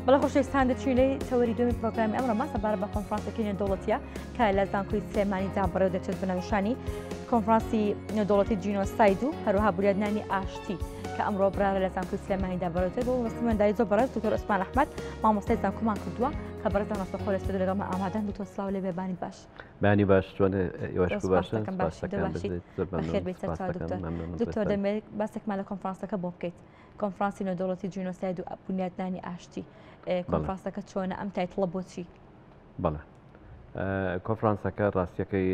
بەڵێ خۆشەویستان دەچینەی تەوەری دووەمی پرۆگرامی ئەمڕۆمان سەبارەت بە کۆنفرانسێکی نێودەوڵەتیە کە لە زانکۆی سلێمانیدا بەڕێوە دەچێت بە ناونیشانی کۆنفرانسی نێودەوڵەتی جینۆساید و هەروەها بونیادنانی ئاشتی کە ئەمڕۆ بڕیارە لە زانکۆی سلێمانیدا بەڕێوەچێت بۆ مەبەستمەنداری زۆر بەڕێز دکتۆر عوسمان ئەحمەد مامۆستای زانکۆمان کردووە کە بەڕێزان ڕاستەوخۆ لە ستۆدیۆ لەگەڵمان ئامادەن. دکتۆر سڵاو لێ بێ بانیت باش. بەیانی باش چۆن ئێوەش باشن؟ بەخێر بێیت سەرچاو دکتۆر. دکتۆر دەمەوێت باسێکمان لە کۆنفرانسەکە بۆ بکەیت. کۆنفرانسی نێودەوڵەتی جینۆساید و بنیاتنانی ئاشتی کۆنفرانسەکە چۆنە ئەم title ە بۆچی؟ بەڵێ کۆنفرانسەکە ڕاستیەکەی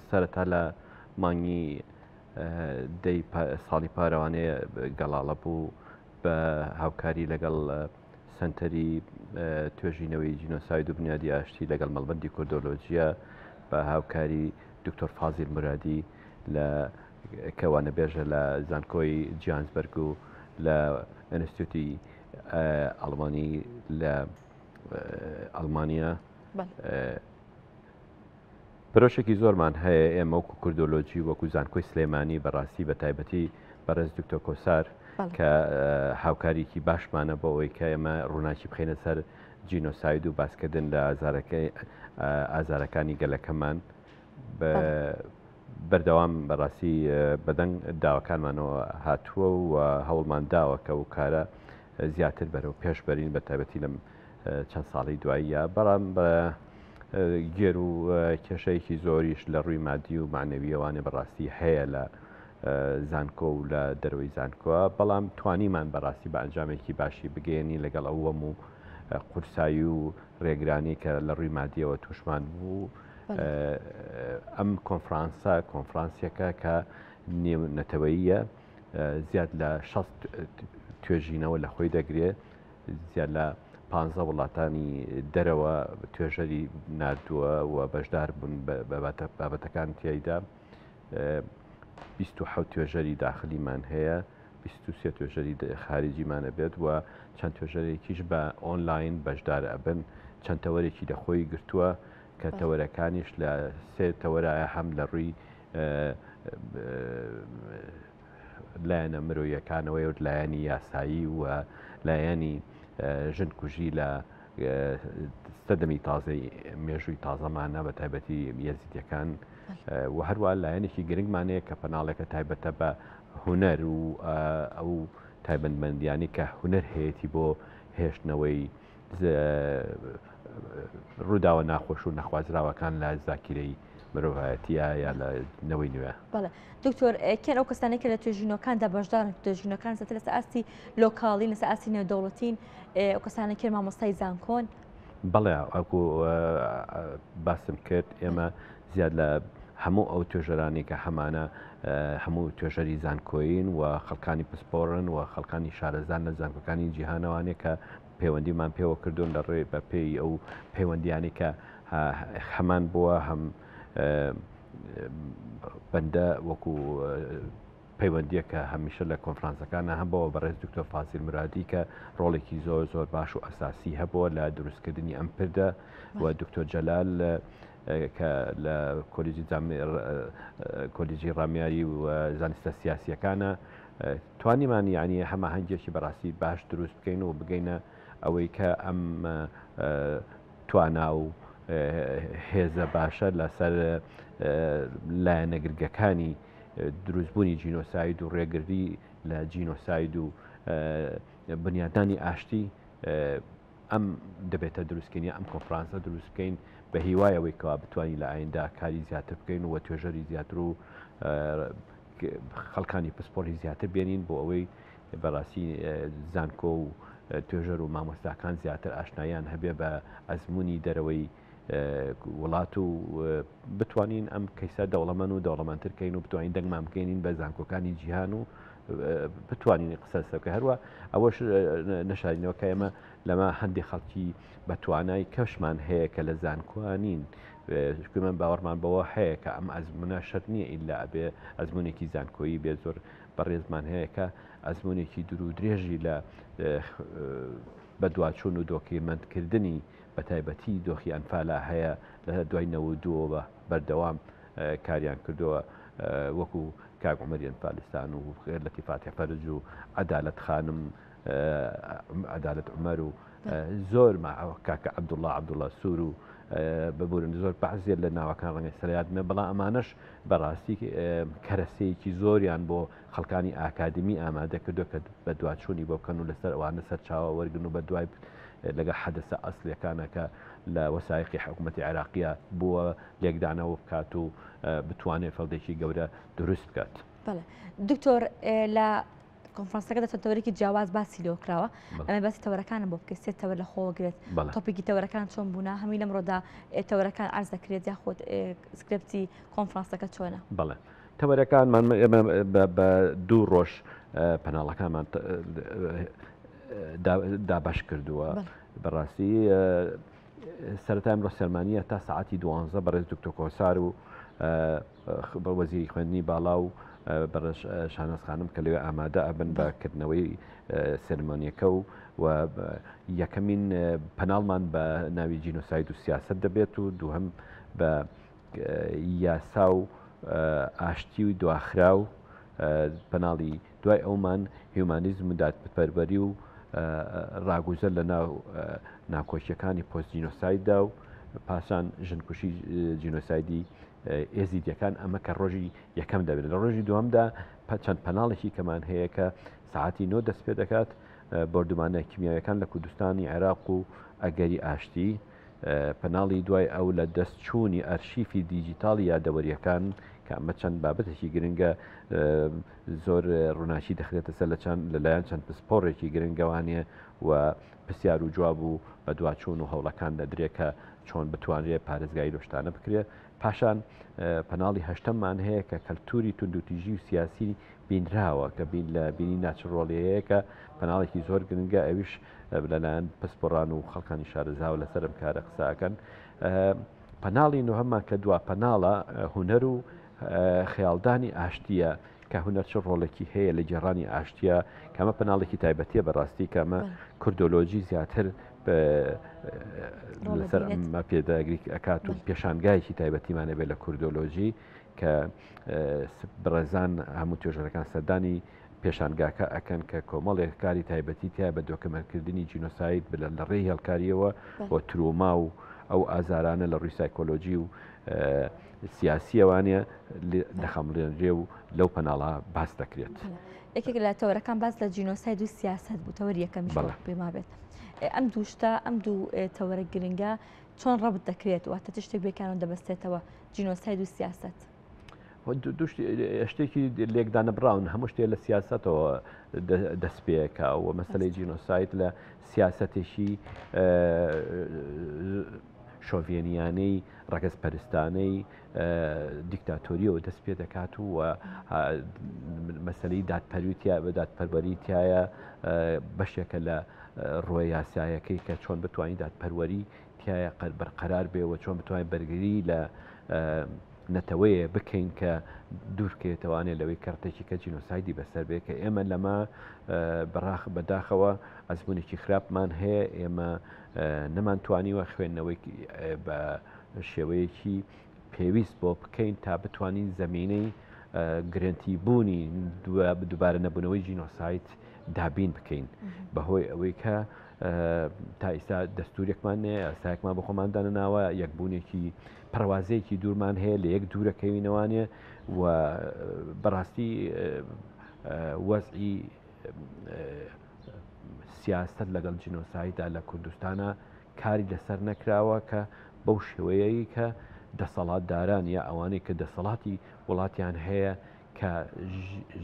سەرەتا لە مانگی دەی ساڵی پارەوانێ گەڵاڵە بوو بە هاوکاری لەگەڵ سەنتەری توێژینەوەی جینۆساید و بنیادی ئاشتی لەگەڵ مەڵبەندی کوردۆلۆجیە بە هاوکاری دکتۆر فازیل مرادی لە کە وانەبێژە لە زانکۆی جیانسبەرگ و لە ئەنستیتوتی ئەڵمانی لە ئەڵمانیا پرۆشێکی زۆرمان هەیە ئێمە وەکو کوردۆلۆجی وەکو زانکۆی سلێمانی بەڕاستی بە تایبەتی بەڕێز دکتۆر کۆسار کە هاوکاریکی باشمانە بۆ ئەوەی کە ئێمە ڕووناکی بخەینە سەر جینۆساید و باسکردن لە ئازارەکەی ئازارەکانی گەلەکەمان بەردەوام بەڕاستی بەدەنگ داواکانمانەوە هاتووە و هەوڵمان داوە کە ئەو کارە زیاتر بەرەو پێش بەرین بە تایبەتی لەم چەند ساڵی دواییە بەڵام بە گێر و کێشەیەکی زۆریش لە ڕووی مادی و معنەویەوانێ بەڕاستی هەیە لە زانکۆ و لە دەرەوەی زانکۆ بەڵام توانیمان بەڕاستی بە ئەنجامێکی باشی بگەێنی لەگەڵ ئەوەم و قورسایی و ڕێگرانی کە لە ڕووی مادیەوە توشمان بوو ئەم کۆنفرانسە کۆنفرانسێکە کە نێونەتەوەییە زیاد لە 6 توێژینەوە لە خۆی دەگرێت زیاد لە پ وڵاتانی دەرەوە توێژەری نردووە و بەشدار بوون بابەتەکان تیایدا 27 توێژەری داخلیمان هەیە 23 توێژەری خارجیمان ئەبێت و چەند توێژەرێکیش بە ئۆنلاین بەشدار ئەبن چەند تەوەرێکی لە خۆی گرتووە کە تەوەرەکانیش لە سێ تەوەرایە هەم لە ڕووی لایەنە مرۆیەکانەوەی و لایەنی یاسایی و لایەنی ژنکوژی لە سەدەمی تازەی مێژووی تازەمانە بە تایبەتی یەزیدیەکان و هەروە لایەنێکی گرنگمانەیە کە پەناڵێکە تایبەتە بە هونەر و ئەو تایبەتمەندیانی کە هونەر هەیەی بۆ هێشتنەوەی ڕووداوە ناخۆش و نەخوازراوەکان لە زاکیرەی مرۆڤایەتیە یا لە نەوەی نوێ. بەڵێ دکتۆر کێن ئەو کەسانەی کە لە توێژینەوەکاندا بەشدارن توێژینەوەکان زیاتر لەسەر ئاستی لۆکاڵین لەسەر ئاستی نێودەوڵەتین ئەو کەسانە کێن مامۆستای زانکۆن؟ بەڵێ وەکو باسم کرد ئێمە زیاد لە هەموو ئەو توێژەرانی کە هەمانە هەموو توێژەری زانکۆین و خەڵکانی پسپۆڕن و خەڵکانی شارەزان لە زانکۆکانی جیهانەوانێ کە پەیوەندیمان پێوە کردوون لە ڕێ بە پێی ئەو پەیوەندیانی کە هەمان بووە هەم بەندە وەکو پەیوەندیەکە هەمیشە لە کۆنفرانسەکانە هەبەوە بەڕێز دکتۆر فازیل مرادی کە ڕۆڵێکی زۆر زۆر باش و ئەساسی هەبووە لە دروستکردنی ئەم پردە و دکتۆر جەلال کە لە کۆلیجی کۆلیجی ڕامیاری و زانستە سیاسیەکانە توانیمان یعنی هەماهەنگێکی بەڕاستی باش دروست بکەین و بگەینە ئەوەی کە ئەم توانا و هێزە باشە لەسەر لایەنە گرگەکانی دروستبوونی جینۆساید و ڕێگری لە جینۆساید و بنیادانی ئاشتی ئەم دەبێتە دروستکردنی ئەم کۆنفرانسە دروست بکەین بە هیوای ئەوەی کەوا بتوانین لە ئایندا کاری زیاتر بکەین و توێژەری زیاتر و خەڵکانی پسپۆڕی زیاتر بێنین بۆ ئەوەی بەڕاستی زانکۆ و توێژەر و مامۆستاکان زیاتر ئاشنایان هەبێ بە ئەزمموی دەرەوەی وڵات و بتوانین ئەم کەیسە دەوڵەمەن و دەوڵەمەندتر کەین و بتوانین دەنگمان بگەینین بە زانکۆکانی جیهان و بتوانین قسە لەسەر بکەین هەروە ئەوەش نەشارینەوە کە ئێمە لەمە هەندێک خەڵکی بە توانای کەشمان هەیە کە لە زانکۆوە نین من باوەڕمان بەوە هەیە کە ئەم ئەزمونە شەرت نییە ئیلا ئەبێ ئەزمونێکی زانکۆیی بێ زۆر بەڕێزمان هەیە کە ئەزمونێکی دوور و درێژی لە بەدواچوون و دۆکیمەنتکردنی بەتایبەتی دۆخی ئەنفالا هەیە لە دوای 92ەوە بەردەوام کاریان کردووە وەکو کاک عومەری ئەنفالستان و لەتیف فاتیح فەرج و عەدالەت خانم. عەدالەت عومەر و زۆر کاکە عەبدوڵڵا عەبدوڵڵا سوور و ببورن زۆر بەعزێ لە ناوەکان ڕەنگە ئێستا لە یادمێ بەڵام ئەمانەش بەڕاستی کەرەسەیەکی زۆریان بۆ خەڵکانی ئاکادمی ئامادە کردو کە بەدواچوونی بۆ بکەن و لەسەر ئەوانە سەرچاوە وەرگن و بەدوای لەگە حەدەسە ئەسلیەکانە کە لە وەسایقی حکوومەتی عێراقیە بووە لێکدانەوە بکات و بتوانێت فەڵدێکی گەورە دروست بکات. بەڵێ دکتۆر لە کۆنفرانسەکەدا چەند تەوەرێکی جیاواز باسی لێوە کراوە ئەمە باسی تەوەرەکانم بۆ بکەیت سێ تەوەر لە خۆوە گرێت topic ی تەوەرەکان چۆن بوونە هەمووی لەمڕۆدا تەوەرەکان عرض دەکرێت یاخود script ی کۆنفرانسەکە چۆنە؟ بەڵێ تەوەرەکانمان ئێمە بە دوو ڕۆژ پەناڵەکانمان دابەش کردووە بەڕاستی سەرەتا ئەمڕۆ سەرمانیە تا سەعاتی دوانزە بەڕێز دکتۆر کۆسار و وەزیری خوێندنی باڵا و بەڕێز شاناز خانم کە لەوێ ئامادە ئەبن بە کردنەوەی سێرمۆنیەکە و و یەکەمین پەناڵمان بە ناوی جینۆساید و سیاست دەبێت و دووهەم بە یاسا و ئاشتی و دواخراو پەناڵی دوای ئەومان هیومانیزم و دادپەروەری و ڕاگوزەر لە ناو ناکۆکیەکانی پۆست جینۆسایددا و پاشان ژنکوشی جینۆسایدی ئێزیدیەکان ئەمە کە ڕۆژی یەکەم دەبێت لە ڕۆژی دووەمدا چەند پەناڵێکی کەمان هەیە کە ساعتی نۆ دەست پێ دەکات بۆردومانە کیمیاویەکان لە کوردستانی عێراق و ئەگەری ئاشتی پەناڵی دوای ئەو لە دەست چوونی ئەرشیفی دیجیتاڵی یادەوەرییەکان کە ئەمە چەند بابەتێکی گرنگە زۆر ڕووناکی دەخرێتە سەر لە چەند لەلایەن چەند پسپۆڕێکی گرنگەوانێ و پرسیار و جواب و بەدواچوون و هەوڵەکان دەدرێت کە چۆن بتوانرێت پارێزگاری لەو شتانە بکرێت پاشان پەناڵی هەشتەممان هەیە کە کەلتوری توندوتیژی و سیاسی بینراوە کە بین لە بینی ناچڕۆڵیەیە کە پەناڵێکی زۆر گرنگە ئەویش لەلایەن پسپۆڕان و خەڵکانی شارەزاوە لەسەر ئەم کارە قسە ئەکەن. پەناڵی نۆهەممان کە دوا پەناڵە هونەر و خەیاڵدانی ئاشتییە کە هونەر چ ڕۆڵێکی هەیە لە گێڕانی ئاشتیە کەمە پەناڵێکی تایبەتیە بەڕاستی کەمە کوردۆلۆژی زیاتر لەسەر ئەمە پێداگری ئەکات و پێشانگایەکی تایبەتیمانە بێت لە کوردۆلۆژی کە بەڕێزان هەموو توێژەرەکان سەردانی پێشانگاکە ئەکەن کە کۆمەڵێک کاری تایبەتی تیا بە دۆکەمەنکردنی جینۆساید بلە لە ڕێی هێڵکاریەوە و تروما و ئەو ئازارانە لە ڕووی سایکۆلۆژی و سیاسیەوانە دەخەمڵێنرێ و لەو پەناڵا باس دەکرێت. یەکێک لە تەوەرەکان باس لە جینۆساید و سیاست بوو تەوەری یەکەمیش پێما بێت ئەم دوو شتە ئەم دوو تەوەرە گرنگە چۆن ڕەبت دەکرێت واتە چ شتێک بێکانەوە دەبەستێتەوە جینۆساید و سیاست؟ شتێکی لێکدانەبڕاون هەموو شتێ لە سیاسەتەوە دەست پێکا و مەسلەی جینۆساید لە سیاسەتێکی شۆڤێنیانەی ڕەگەزپەرستانەی دیکتاتۆریەوە دەست پێ دەکات و مەسلەی دادپەروی تیا بە دادپەروەری تایە بەشێکە لە ڕۆیە یاسایەکەی کە چۆن بتوانین دادپەروەری تایە بەرقەرار بێ و چۆن بتوانین بەرگری لە نەتەوەیە بکەین کە دوورکەوێتەوانێ لەوەی کەڕتێکی کە جینۆسایدی بەسەر بێ کە ئێمە لەمە بەڕاخ بەداخەوە ئەزمونێکی خراپمان هەیە ئێمە نەمانتوانیوە خوێندنەوەی بە شێوەیەکی پێویست بۆ بکەین تا بتوانین زەمینەی گرنتی بوونی دووبارە نەبوونەوەی جینۆساید دابین بکەین بەهۆی ئەوەی کە تا ئیستا دەستورێکمان نێ یاسایەکمان بۆ خۆمان دانەناوە یەکبوونێکی پەروازەیەکی دوورمان هەیە لە یەک دوورەکەوینەوانێ و بەڕاستی وەزعی سیاست لەگەڵ جینۆسایدا لە کوردستانە کاری لەسەر نەکراوە کە بەو شێوەیەی کە دەسەڵاتداران یا ئەوانەی کە دەسەڵاتی وڵاتیان هەیە کە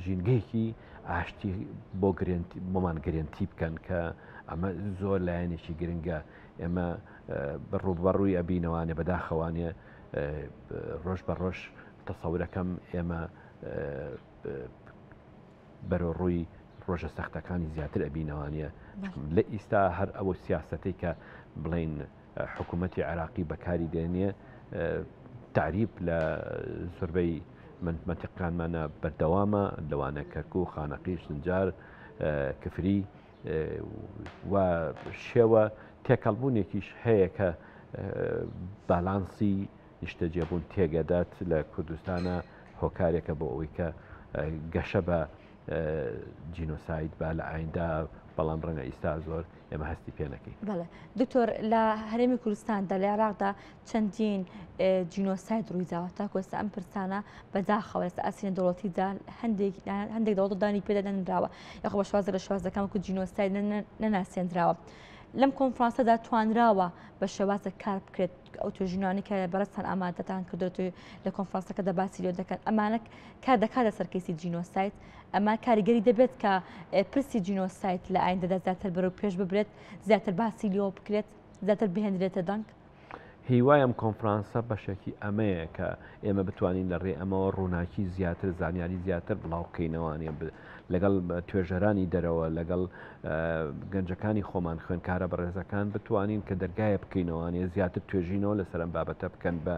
ژینگەیەکی ئاشتی بۆ بۆمان گرنتی بکەن کە ئەمە زۆر لایەنێکی گرنگە ئێمە ڕووبەڕووی ئەبینەوانێ بەداخەوانێ ڕۆژ بە ڕۆژ تەسەورەکەم ئێمە بەرەو ڕووی ڕۆژە سەختەکانی زیاتر ئەبینەوانە لە ئیستا هەر ئەوە سیاستەی کە بڵین حکوومەتی عێراقی بەکاری دێنێ تعریب لە زۆربەی منتیقەکانمانە بەردەوامە لەوانە کەرکوک، خانەقی، سنجار، کفری و شێوە تێکەڵبوونێکیش هەیە کە بالانسی نیشتەجێبوون تێگەدات لە کوردستانە هۆکارێکە بۆ ئەوەی کە گەشە بە جینۆساید با لە ئایندا. بەڵام ڕەنگە ئیستا زۆر ئێمە هەستی پێ نەکەین. بەڵێ دکتۆر لە هەرێمی کوردستاندا لە عێراقدا چەندین جینۆساید ڕوویداوە تاکو ئێستا ئەم پرسانە بەداخەوە لەسەر ئاستی نێودەوڵەتیدا هەندێک هەندێک دەوڵەت دانی پێدا نەنراوە یاخۆ بە شێوازێک لە شێوازەکان وەکو جینۆساید نەناسێندراوە. لەم کۆنفرانسەدا توانراوە بە شێوازێک کار بکرێت ئەو توێژینەوانەی کە بەڕێزتان ئامادەتان کردووە لە کۆنفرانسەکەدا باسی لێ دەکەن ئەمانە کار دەکاتە سەر کەیسی جینۆساید ئەمە کاریگەری دەبێت کە پرسی جینۆساید لە ئایندەدا زیاتر بەرەو پێش ببرێت زیاتر باسی لێوە بکرێت زیاتر بهێنرێتە دەنگ؟ هیوای ئەم کۆنفرانسە بەشێکی ئەمەیە کە ئێمە بتوانین لە ڕێی ئەمەوە ڕووناکی زیاتر، زانیاری زیاتر بڵاو بکەینەوانێ لەگەڵ توێژەرانی دەرەوە، لەگەڵ گەنجەکانی خۆمان، خوێندکارە بەڕێزەکان بتوانین کە دەرگایە بکەینەوانێ زیاتر توێژینەوە لەسەر ئەم بابەتە بکەن بە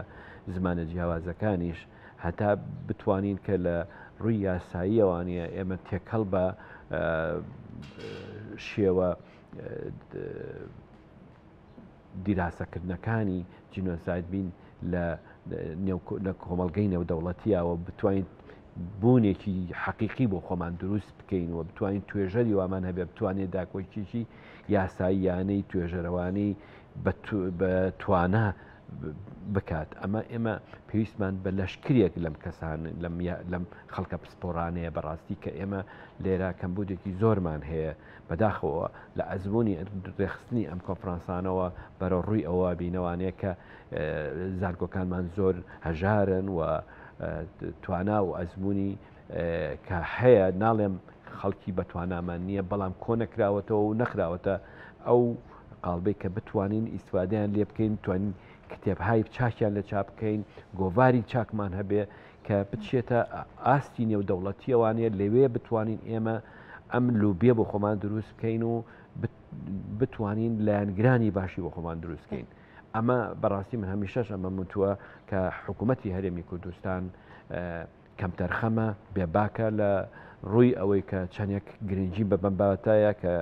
زمانە جیاوازەکانیش هەتا بتوانین کە لە ڕووی یاساییەوانە ئێمە تێکەڵ بە شێوە دیراسەکردنەکانی جینۆساید بین لە لە کۆمەڵگەی نێودەوڵەتییەوە بتوانین بوونێکی حەقیقی بۆ خۆمان دروست بکەین و بتوانین توێژەری وامان هەبێ بتوانێت داکۆکیی یاساییانەی توێژەرەوانی بە توانا بکات ئەمە ئێمە پێویستمان بە لەشکرێک لەم کەسان لەم خەڵکە پسپۆرانەیە بەڕاستی کە ئێمە لێرە کەمبوودێکی زۆرمان هەیە بەداخەوە لە ئەزموونی رێکخستنی ئەم کۆنفرانسانەوە بەرەو ڕووی ئەوە بینەوانەیە کە زانکۆکانمان زۆر هەژارن و توانا و ئەزموونی کە هەیە ناڵێم خەڵکی بە توانامان نییە بەڵام کۆ نەکراوەتەوە و نەخراوەتە ئەو قاڵبەی کە بتوانین ئیسفادەیان لێ بکەین توانین کتێبهای چاکیان لە چاپ بکەین گۆڤاری چاکمان هەبێ کە بچێتە ئاستی نێودەوڵەتیەوانەیە لەوێ بتوانین ئێمە ئەم لوبیە بۆ خۆمان دروست بکەین و بتوانین لایەنگرانی باشی بۆ خۆمان دروست بکەین ئەمە بەڕاستی من هەمیشەش ئەمە متووە کە حکوومەتی هەرێمی کوردستان کەمتەرخەمە بێباکە لە ڕووی ئەوەی کە چەندێک گرنگی بە بەم بابەتایە کە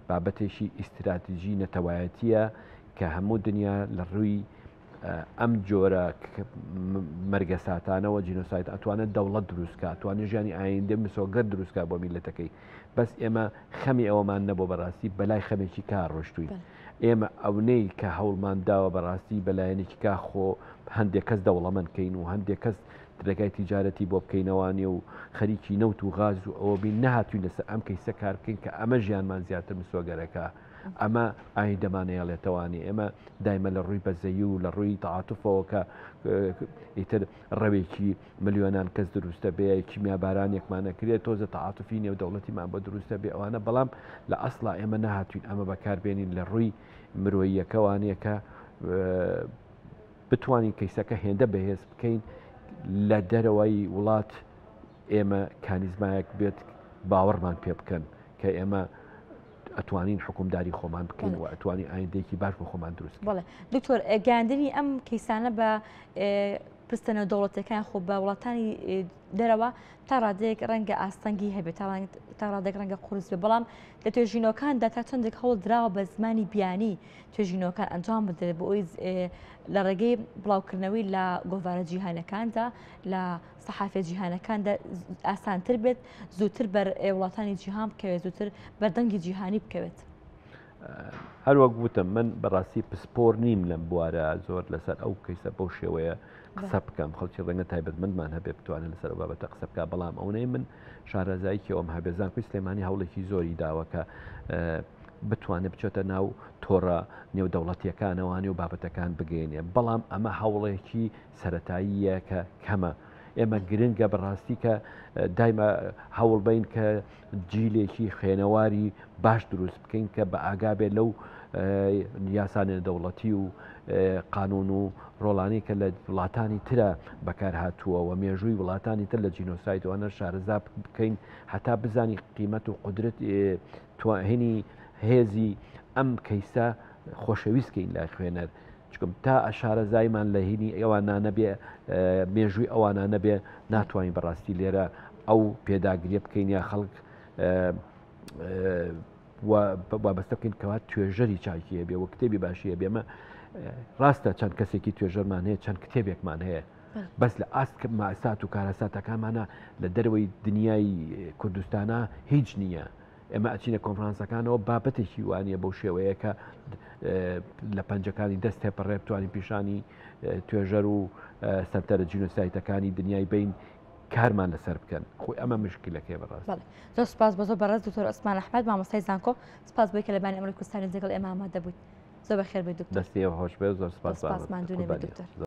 بابەتێکی ئیستراتیژی نەتەوایەتیە کە هەموو دنیا لە ڕووی ئەم جۆرە مەرگەساتانەوە جینۆساید ئەتوانێت دەوڵەت دروست کا توانێت ژیانی ئایندە مسۆگەر دروست کا بۆ میلەتەکەی بەس ئێمە خەمی ئەوەمان نەبوو بەڕاستی بەلای خەمێکی کا ڕۆشتوین ئێمە ئەونەی کە هەوڵمان داوە بەڕاستی بەلایەنێکی کا خۆ هەندێک کەس دەوڵەمەند کەین و هەندێک کەس ڕێگای تیجارەتی بۆ بکەینەوانێ و خەریکی نەوت و غاز و ئەوە بین نەهاتوین لەسەر ئەم کەیسە کار بکەین کە ئەمە ژیانمان زیاتر مسۆگەرەکە ئەمە ئایندەمان ئەیەڵێتەوانی ئێمە دایمە لە ڕووی بەزەیی و لە ڕووی تەعاتوفەوە کە ئیتر ڕەوێکی ملیۆنان کەس دروستە بێ کیمیابارانێکمان نەکرێت تۆزە تەعاتوفی نێودەوڵەتیمان بۆ دروستە بێ ئەوانە بەڵام لە ئەسڵا ئێمە نەهاتوین ئەمە بەکاربێنین لە ڕووی مرۆییەکەوانەیە کە بتوانین کەیسەکە هێندە بەهێز بکەین لە دەرەوەی وڵات ئێمە کانیزمایەک بێت باوەڕمان پێ بکەن کە ئێمە ئەتوانین حکومداری خۆمان بکەین و ئەتوانین ئایندەیەکی باش بۆ خۆمان دروست بڵێ دکتۆر گەاندنی ئەم کەیسانە بە پرسە نێودەوڵەتەکان خۆ بە وڵاتانی دەرەوە تا ڕادەیەک ڕەنگە ئاستەنگی هەبێت تا ڕادێک ڕەنگە قورس بێ بەڵام لە توێژینەوەکاندا تا چەندێک هەوڵ دراوە بە زمانی بیانی توێژینەوەکان ئەنجام بدرێت بۆ ئەوی لە ڕێگەی بڵاوکردنەوەی لە گۆڤارە جیهانەکاندا لە سەحافیە جیهانەکاندا ئاسانتر بێت زووتر بەر وڵاتانی جیهان بکەوێت زووتر بەردەنگی جیهانی بکەوێت. هەر وەک وتم من بەڕاستی پسپۆر نیم لەم بوارە زۆر لەسەر ئەو کەیسە بەو شێوەیە قسە بکەم خەڵکی ڕەنگە تایبەتمەندمان هەبێ بتوانێت لەسەر ئەو بابەتە قسە بکە بەڵام ئەوەی من شارەزاییکی ئەوم هەبێ زانکۆی سلێمانی هەوڵێکی زۆری داوە کە بتوانێت بچێتە ناو تۆڕە نێودەوڵەتیەکانەوانی و بابەتەکان بگەینێ بەڵام ئەمە هەوڵێکی سەرەتاییە کە کەمە. ئێمە گرنگە بەڕاستی کە دایمە هەوڵ بین کە جیلێکی خوێنەواری باش دروست بکەین کە بە ئاگا بێت لەو یاسا نێودەوڵەتی و قانون و ڕۆڵانی کە لە وڵاتانی ترە بەکار هاتووە و مێژووی وڵاتانی تر لە جینۆسایدوانە شارەزا بکەین هەتا بزانی قیمەت و قدرت توانهینی هێزی ئەم کەیسە خۆشەویست کەین لای خوێنەر چکم تا شارەزایمان لە هینی ئەوانە نەبێ مێژووی ئەوانە نەبێ ناتوانین بەڕاستی لێرە ئەو پێداگریە بکەین یا خەڵک وابەستە بکەین کەوا توێژەری چاکی هەبێ و کتێبی باشی هەبێ ئەمە ڕاستە چەند کەسێکی توێژەرمان هەیە چەند کتێبێکمان هەیە بەس لە ئاست ماسات و کارەساتەکانمانە لە دەرەوەی دنیای کوردستانە هیچ نییە. ئێمە ئەچینە کۆنفرانسەکانەوە بابەتێکی وانە بەو شێوەیە کە لە پەنجەکانی دەست تێپەڕێ بتوانین پیشانی توێژەر و سنتەرە جینۆسایتەکانی دنیای بین کارمان لەسەر بکەن خۆی ئەمە مشکلەکەی بەڕاست. زۆر سپاس بۆ زۆر بەڕێز دکتۆر عوسمان ئەحمەد مامۆستای زانکۆ سپاس بۆی کە لە بانی ئەمڕۆی کوردستانی لەگەڵ ئێمە ئامادە بوویت زۆر بەخێر بێیت دکتۆر. دەستی ئێوە خۆش بێت زۆر سپاس سپاس ماندوو نەبیت دکتۆر.